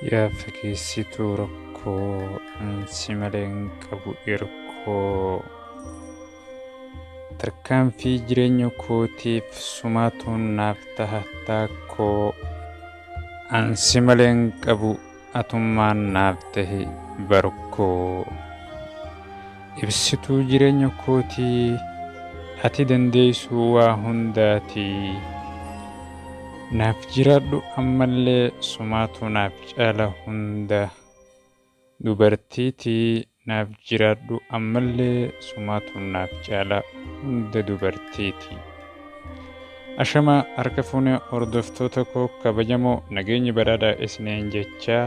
Yaa fageessituu rakkoo, ansi malee hin qabu irkoo. Tarkaanfii jireenya kootiif sumaatuun naaf taha taakkoo. Ansi malee hin qabu atummaan naaf tahi barkoo. Ibsituu jireenya kootii ati dandeessuu waa hundaatii. Naaf jiraadhu ammallee sumaatu naaf caala hunda. Dubartiitii naaf jiraadhu ammallee sumaatu naaf caala hunda dubartiitii. Ashama harka fuunee hordoftoota koo kabajamoo, nageenyi badhaadhaa isiniin jechaa,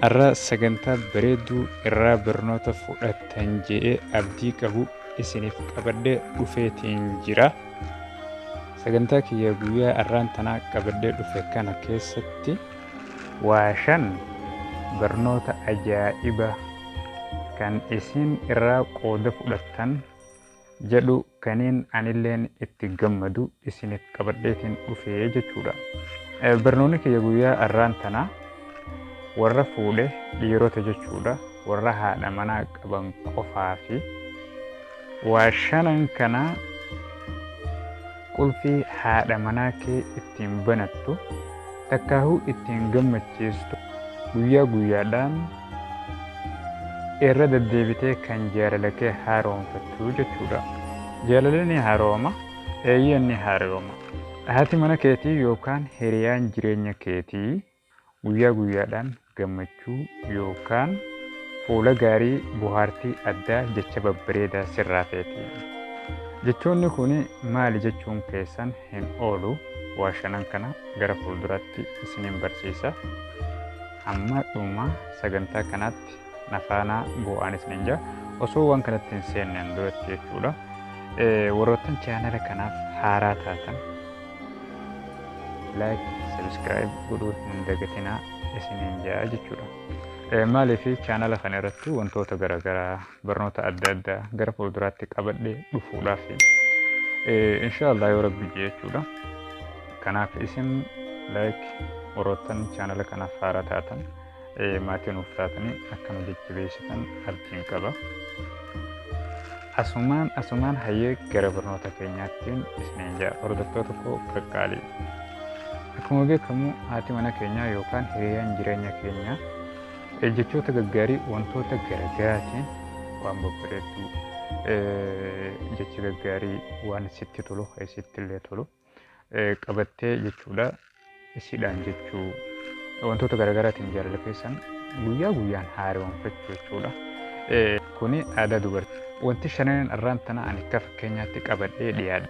har'a sagantaa bareedduu irraa barnoota fudhattan jedhee abdii qabu isiniif qabadhee dhufeetiin jira. Sagantaa kiyya guyyaa har'aan tanaa qabadhee dhufe kana keessatti waa shan barnoota ajaa'iba kan isin irraa qooda fudhattan jedhu kaniin anilleen itti gammadu isiniif qabadheetiin dhufee jechuudha. Barnoonni kiyya guyyaa har'aan tanaa warra fuudhe dhiirota jechuudha. Warra haadha manaa qaban qofaa fi waa shanan kanaa qulfii haadha manaa kee ittiin banattu, takkaahuu ittiin gammachiistu, guyyaa guyyaadhaan irra deddeebitee kan jaalala kee haaromfattu jechuudha. Jaalalli ni haaroma, eeyyeen ni haaroma. Haati mana keetii yookaan hiriyaan jireenya keetii guyyaa guyyaadhaan gammachuu yookaan fuula gaarii, bohaartii addaa, jecha babbareedaa sirraa feeti. Jechoonni kun maali jechuun keessan hin oolu, waa shanan kana gara fuulduraatti isiniin barsiisa. Hamma dhuma sagantaa kanaatti nafaanaa bu'aan isiniin jira. Osoo waan kanatti hin seenneen duratti jechuudha. Warroottan chaanala kanaaf haaraa taatan like, subscribe godhuu hin dagatinaa isiniin jira jechuudha. Maaliif chaanala kana irratti wantoota garaagaraa, barnoota adda addaa gara fuulduraatti qabadhee dhufuudhaaf inshaallah yoo rabbi jee jechuudha. Kanaaf isin like, warroottan chaanala kanaaf haaraa taatan maatii nuuf taatanii akka nu jajjabeessitan abdiin qaba. Asumaan asumaan hayyee gara barnoota keenyaattiin isiniin jaa, hordoftoota koo qaqqaalii. Akkuma beekamu haati mana keenyaa yookaan hiriyaan jireenya keenyaa jechoota gaggaarii, wantoota garaagaraatiin, waan babbareedduu, jecha gaggaarii, waan sitti tolu, sitti illee tolu qabattee jechuudha. Isiidhaan jechuu, wantoota garaagaraatiin jaalala keessan guyyaa guyyaan haaromfachuu jechuudha. Kuni aadaa dubartii. Wanti shanan irraan tana ani akka fakkeenyaatti qabadhee dhiyaadha.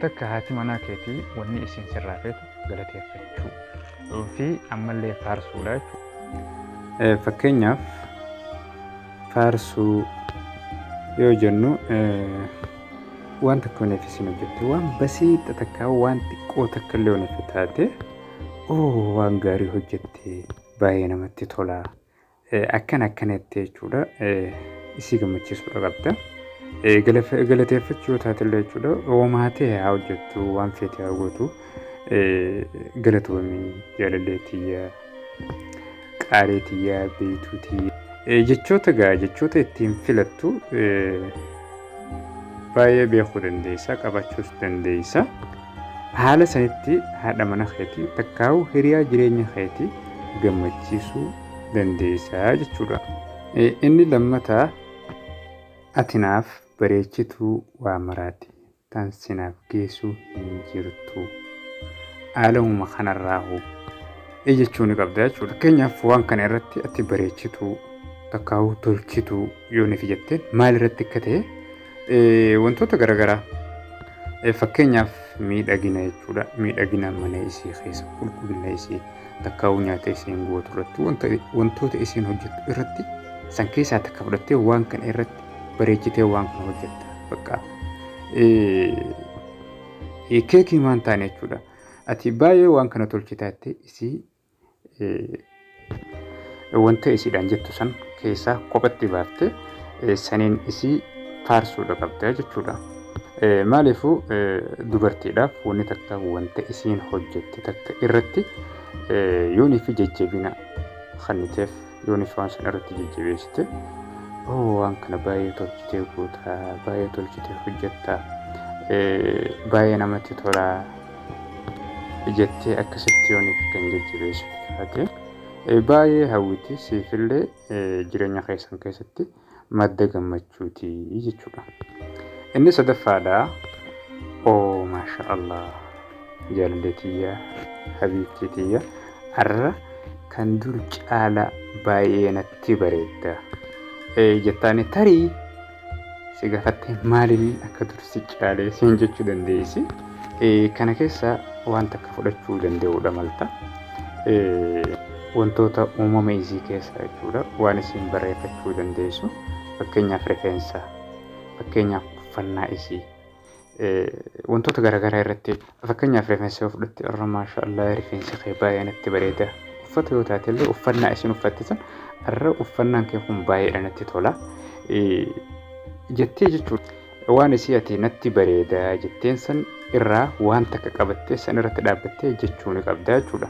Takka, haati manaa keetii wanni isiin sirraa feetu galateeffachuu fi ammallee faarsuudha jechuudha. Fakkeenyaaf faarsuu yoo jennu, waan tokko oneef isin hojjette, waan basiixa takka, waan xiqqoo takka illee oneef taate, oo waan gaarii hojjette, baay'ee namatti tola, akkana akkanatti jechuudha, isii gammachiisuudha qabda. Galateeffachuu yoo taate illee jechuudha, oomaatee haa hojjettu, waan feete haa gootu, galatoomii jaalallee tiyya, qaalee tiyya, beektuu tiyya. Jechoota gaa jechoota ittiin filattu baay'ee beekuu dandeessa, qabachuus dandeessa. Haala sanitti haadha mana keetii takkaa'u hiriyaa jireenya keetii gammachiisuu dandeessa jechuudha. Inni lammataa, ati naaf bareechituu waa maraati, tan sinaaf geessuu hin jirtu. Haalamuma kanarraa hoo jechuu ni qabda jechuudha. Fakkeenyaaf waan kana irratti ati bareechituu takkaa'u tolchituu yoo nuuf jettee, maal irratti akka ta'e, wantoota garaagaraa, fakkeenyaaf miidhagina jechuudha. Miidhagina mana isii keessa, qulqullina isii, takkaa'u nyaata isiin gootu irratti, wantoota isiin hojjettu irratti, san keessaa takka fudhattee waan kana irratti bareechitee waan kana hojjetta. Bakka keekii waan taane jechuudha. Ati baay'ee waan kana tolchitaatte isii wanta isiidhaan jettu san keessaa kophatti baaftee saniin isii faarsuudha qabda jechuudha. Maaliifuu dubartiidhaaf wanni takka wanta isiin hojjette takka irratti yoonii fi jajjabina kenniteef yooniif waan san irratti jajjabeessite, waan kana baay'ee tolchitee guutaa, baay'ee tolchitee hojjettaa, baay'ee namatti tolaa jettee akkasitti yooniif kan jajjabeessitu taate baay'ee hawwiti, siifillee jireenya keessan keessatti madda gammachuuti jechuudha. Inni sadaffaadha. Oo maasha Allah, jaalallee tiyya, habiibtii tiyya, har'a kan dur caalaa baay'ee natti bareedda jettaani tarii si gaafattee maaliin akka dur si caalee siin jechuu dandeessi. Kana keessa waan takka fudhachuu danda'uudha malta. Wantoota uumama isii keessa jechuudha waan isiin barreeffachuu dandeessu, fakkeenyaaf rifeensa, fakkeenyaaf uffannaa isii, wantoota garaagaraa irratti. Fakkeenyaaf rifeensa yoo fudhatte, irra maasha Allah, rifeensi kee baay'ee natti bareeda. Uffata yoo taate illee, uffannaa isin uffatte san, irra uffannaan kee kun baay'ee natti tola jettee jechuudha. Waan isii ati natti bareeda jetteen san irraa waan takka qabattee san irratti dhaabbattee jechuu ni qabda jechuudha.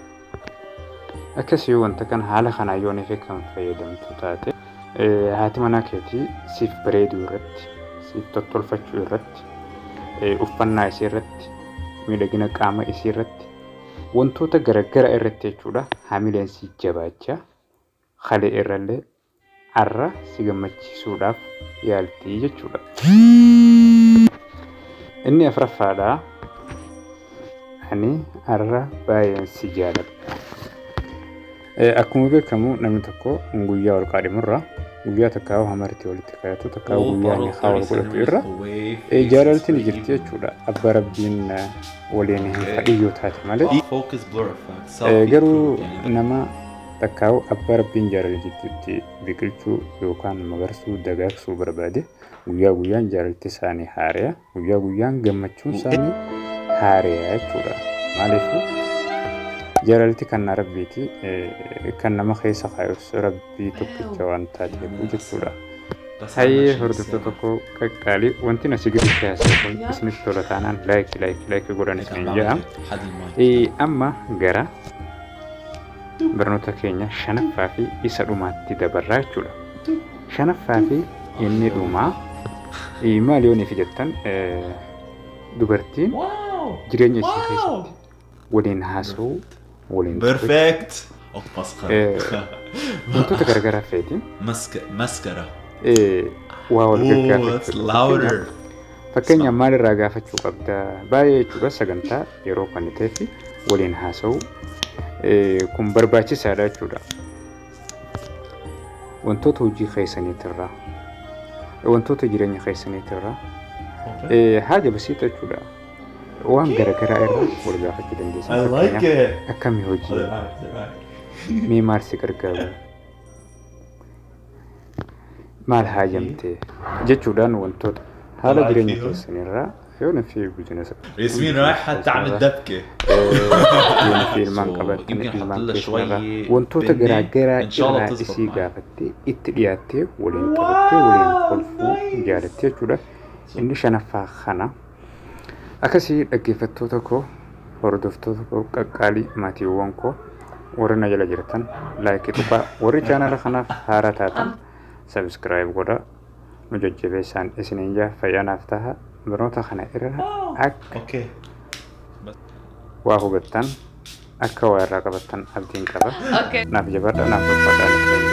Akkasii wanta kana haala kanaa yoo nefe kan fayyadamtu taate, haati manaa keetii siif bareeduu irratti, siif tottolfachuu irratti, uffannaa isii irratti, miidhagina qaama isii irratti, wantoota garaagaraa irratti jechuudha, hamileen si jabaachaa halee irrallee har'a si gammachiisuudhaaf yaaltii jechuudha. Inni afuraffaadha. Ani har'a baay'een si jaaladha. Akkuma beekamu namni tokko guyyaa ol qaadhimurra guyyaa takkaa hamartii walitti kaayatu takkaa guyyaa inni haa wal godhatu irra jaalalti ni jirti jechuudha. Abbaa rabbiin waliin hin fadhiyyoo taate malee. Focus blur effect. Selfie Garuu proof يعني nama takkaa'u abbaa rabbiin jaalala jidduutti biqilchuu yookaan magarsuu dagaagsuu barbaade, guyyaa guyyaan jaalalti isaanii haari'a, guyyaa guyyaan gammachuun isaanii haari'a jechuudha. Maaliif? Jaalalti kan rabbiiti, kan nama keessa kaayus rabbii tokkicha waan taateef jechuudha. بس Hayyee عنا شيء hordoftoota ساعة. tokko qaqqaalii, wanti asii gaditti haasa'e kun isinitti tola taanaan like, like, like godhan هيك عم isiniin بعمل jedha. هيك حد المايك. Amma gara barnoota keenya shanaffaa fi isa dhumaatti dabarraa jechuudha. Shanaffaa fi inni dhumaa maal yoo niif jettan, dubartiin Wow. jireenya ishee Wow. keessatti waliin haasa'uu, waliin taphachuu, Perfect. أوه مسخرة. wantoota garaagaraa feeti. مسك مسكرة. Waa wal Oh, that's gaggaafachuu. louder. Fakkeenyaaf maalirraa gaafachuu qabda baay'ee jechuudha? Sagantaa yeroo kennitee fi waliin haasa'uu kun barbaachisaadha jechuudha. Wantoota hojii keessaniitirraa, wantoota jireenya keessaniitirraa, Okay. haja basiita jechuudha. Waan garaagaraa irraa wal gaafachuu dandeessa. I like Fakkeenyaaf it. akkamii hojii, Other eye, other eye. mee maal si gargaaru, maal haajamte jechuudhaan wantoota haala طلعت jireenya فيهم. keessanirraa yoo nafi business ياسمين رايحة تعمل دبكة. yoo fi ilmaan So, qabaatan يمكن أحط ilmaan لها keessanirraa شوية wantoota بنة. garaagaraa إن شاء الله irraa بتزبط isii معي. gaafattee itti dhiyaattee waliin taphattee waliin Wow, kolfuu nice. jaalattee jechuudha. Inni shanaffaa kana. Akkasii dhaggeeffattoota koo, hordoftoota koo qaqqaalii, maatiiwwan koo warri na jala jirtan, like tuqaa, warri chaanala kanaaf haaraa taatan subscribe godhaa nu jajjabeessaan isiniin jaa. Fayyaanaaf taha. Barnoota kana irra akka Okay. waa hubattan, akka waa irraa qabattan abdiin qaba. Okay. Naaf jabaadha, naaf ulfaadhaa.